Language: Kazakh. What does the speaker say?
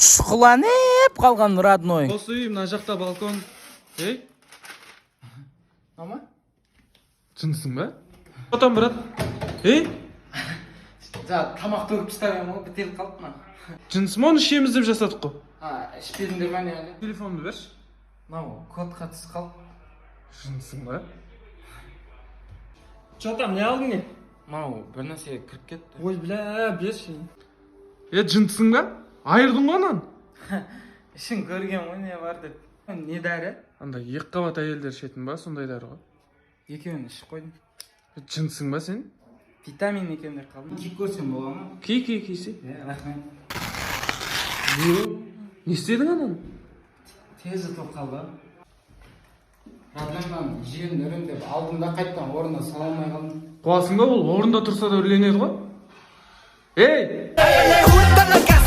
Шұқыланып қалған, родной. Осы үй, мына жақта балкон. Ей! Ама. Жындысың ба? Отан, брат, ей! Жаңа тамақ төгіп тастап едім ғой, бітеліп қалды мына. Жындысың ба? Оны ішеміз деп жасадық қой. А, ішпедіңдер ма, не әлі? Телефонымды берші. Мынау кодқа түсіп қалды. Жындысың ба? Че там, не алдың, не? Мынау бір нәрсе кіріп кетті. Ой, бля, берші. Е, жындысың ба? Айырдың ғой ананы. Ішін көрген ғой, не бар деп. Не дәрі? Андай екі қабат әйелдер ішетін ба, сондай дәрі ғой. Екеуін ішіп қойдым. Е, жындысың ба сен? Витамин екен деп қалдым. Киіп көрсем бола ма? Ки, ки, кисе. Е, рахмет. Не істедің ананы? Тез ұтылып қалды, родной. Мынаны жиен үрін деп алдым да, қайтадан орнына сала алмай қалдым. Қуасың ба? Ол орында тұрса да үрленеді ғой, ей! Le gusta la